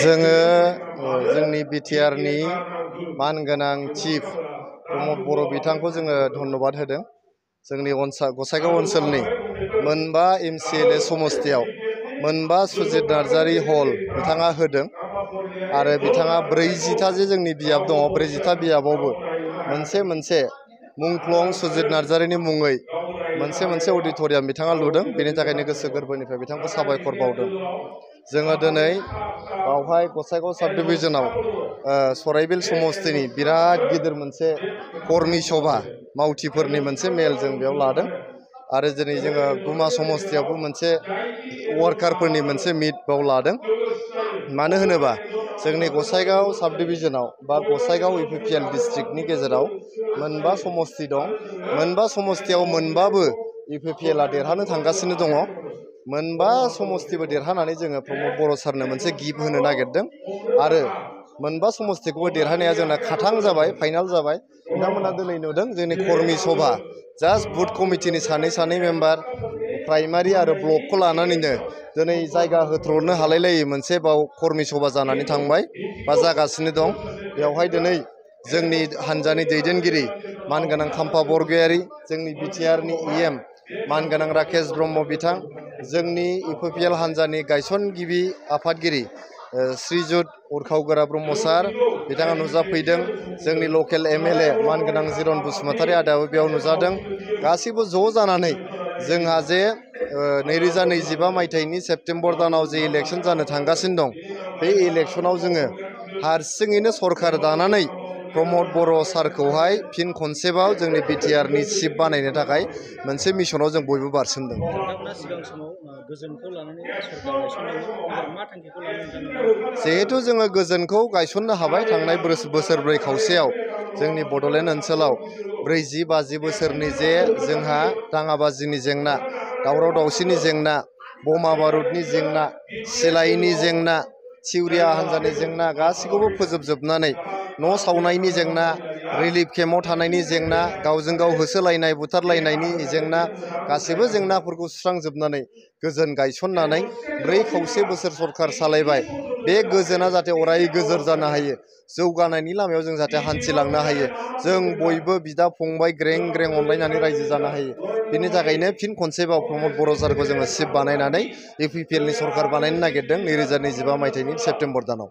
जोङो जोंनि बिटिआरनि मानगोनां चिफ प्रमद बर' बिथांखौ जोङो धन्यबाद होदों। जोंनि गसाइगाव ओनसोलनि मोनबा एमसिएलए समस्तियाव मोनबा सुजित नार्जारी हल बिथाङा होदों आरो बिथाङा 40टा जे जोंनि बियाब दङ 40टा बियाबावबो मोनसे मुंख्लं सुजित नार्जारीनि मुङै मोनसे अडिट'रियाम बिथाङा लुदों। बेनि थाखायनो गोसो गोरबोनिफ्राय बिथांखौ साबायखर बावदों। जोङो दिनै बावहाय गसाइगाव साब डिभिजनाव सराइबिल समस्तिनि बिराद गिदिर मोनसे कर्मि सभा मावथिफोरनि मोनसे मेल जों बेयाव लादों आरो दिनै जोङो गुमा समस्तियावबो मोनसे वार्कारफोरनि मोनसे मिट बाव लादों। मानो होनोबा जोंनि गसाइगाव साब डिभिजनाव बा गसाइगाव इउपिपिएल डिस्ट्रिक्टनि गेजेराव मोनबा समस्ति दं। मोनबा समस्तियाव मोनबाबो इउपिपिएलआ देरहानो थांगासिनो दङ। मोनबा समस्तिबो देरहानानै जोङो प्रमद बर' सारनो मोनसे गिफ्ट होनो नागिरदों आरो मोनबा समस्तिखौबो देरहानाया जोंना खाथां जाबाय, फाइनाल जाबाय। नोंथांमोना दिनै नुदों जोंनि कर्मि सभा जास्ट बुथ कमिटिनि सानै मेम्बार प्राइमारि आरो ब्लकखौ लानानैनो दिनै जायगा होथ्र'नो हालायलायै मोनसे बाव कर्मि सभा जानानै थांबाय बा जागासिनो दं। बेवहाय दिनै जोंनि हान्जानि दैदेनगिरि मानगोनां खाम्फा बरगयारी, जोंनि बिटिआरनि इएम मानगोनां राकेश ब्रह्म बिथां, जोंनि इउपिपिएल हान्जानि गायसनगिरि आफादगिरि श्रीजुत उरखावगोरा ब्रह्म सार बिथाङा नुजाफैदों। जोंनि लकेल एमएलए मानगोनां जिरन बसुमतारी आदायाबो बेयाव नुजादों। गासैबो ज' जानानै जोंहा जे 2025 मायथाइनि सेप्तेम्बर दानाव जे इलेक्सन जानो थांगासिनो दं, बे इलेक्सनाव जोङो हारसिङैनो सरकार दानानै प्रमद बर' सारखौहाय फिन खनसेबाव जोंनि बिटिआरनि चिफ बानायनो थाखाय मोनसे मिशनाव जों बयबो बारसोमदों। नोंथांमोना सिगां समाव गोजोनखौ लानानै सरकार गायसनदोंमोन, मा थांखिखौ लानानै? जिहेतु जोङो गोजोनखौ गायसननो हाबाय थांनाय बोसोरब्रै खावसेयाव जोंनि बड'लेण्ड ओनसोलाव 40-50 बोसोरनि जे जोंहा दाङाबाजिनि जेंना, दावराव दावसिनि जेंना, बमा बारुदनि जेंना, सिलाइनि जेंना, थिउरिया हान्जानि जेंना गासैखौबो फोजोबजोबनानै न' सावनायनि जेंना, रिलिफ केम्पआव थानायनि जेंना, गावजों गाव होसोलायनाय बुथारलायनायनि जेंना, गासैबो जेंनाफोरखौ सुस्रांजोबनानै गोजोन गायसननानै 4 खावसे बोसोर सरकार सालायबाय। बे गोजोना जाहाथे अराय गोजोर जानो हायो, जौगानायनि लामायाव जों जाहाथे हान्थिलांनो हायो, जों बयबो बिदा फंबाय ग्रें अनलायनानै रायजो जानो हायो। बेनि थाखायनो फिन खनसेबाव प्रमद बर' सारखौ जोङो चिफ बानायनानै इउपिपिएलनि सरकार बानायनो नागिरदों 2025 मायथाइनि सेप्तेम्बर दानाव।